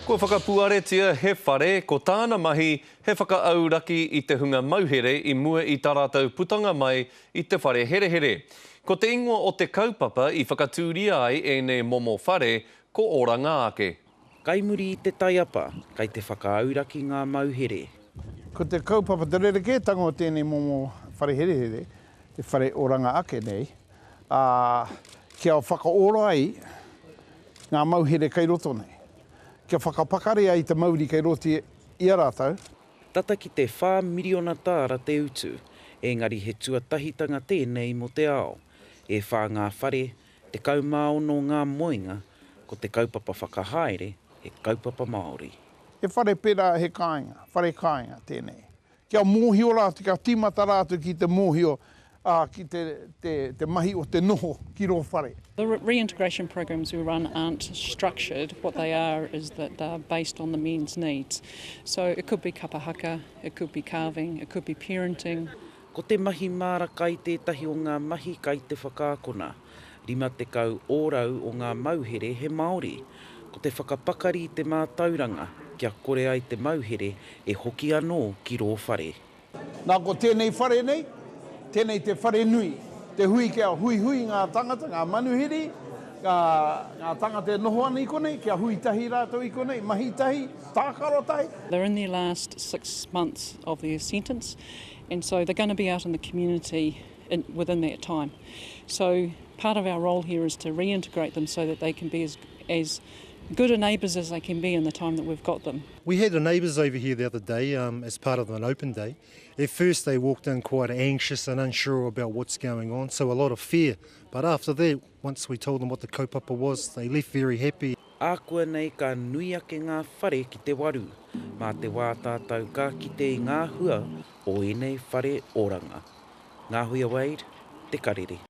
Kua whakapuaretia he whare, ko tāna mahi he whakaauraki i te hunga mauhere i mua i tā rātou putanga mai i te whare herehere. Ko te ingoa o te kaupapa i whakatūria ai ēnei momo whare, ko Oranga Ake. Kai muri i te taiapa, kai te whakaauraki ngā mauhere. Ko te kaupapa, te rerekētanga o tēnei momo whare herehere, te whare oranga ake nei, ā, kia whakaora ai ngā mauhere kei roto nei, kia whakapakari ai te mauri kei roto i a rātou. Tata ki te wha miriona tāra te utu, engari he tuatahitanga tēnei mō te ao. E wha ngā whare, 16 ngā moenga, ko te kaupapa whakahaere he kaupapa Māori. He whare pērā, he kāinga, whare kāinga tēnei. Kia mōhio rātou, kia tīmata rātou ki te mōhio, ā, ki te, te, te mahi o te noho ki rō whare. The reintegration programs we run aren't structured, what they are is that they're based on the men's needs. So it could be kapa haka, it could be carving, it could be parenting. Ko te mahi māra kai tētahi o ngā mahi kai te whakaakona. 50 ōrau o ngā mauhere he Māori. Ko te whakapakari i te mātauranga kia kore ai te mauhere e hoki anō ki rō whare. Nā ko tēnei whare nei, tēnei te whare nui, te hui kia huihui ngā tangata, ngā manuhiri, ngā, ngā tangata e noho ana i konei, kia hui tahi rātou i konei, mahi tahi, tākaro tahi. They're in their last 6 months of their sentence and so they're going to be out in the community in, within that time. So part of our role here is to reintegrate them so that they can be as, as good a neighbours as they can be in the time that we've got them. We had the neighbours over here the other day um, as part of an open day. At first they walked in quite anxious and unsure about what's going on, so a lot of fear. But after that, once we told them what the kaupapa was, they left very happy. Ākuanei ka nui ake ngā whare ki te waru. Mā te wā tātou ka kite i ngā hua o ēnei whare oranga. Ngāhuia Wade, Te Karere.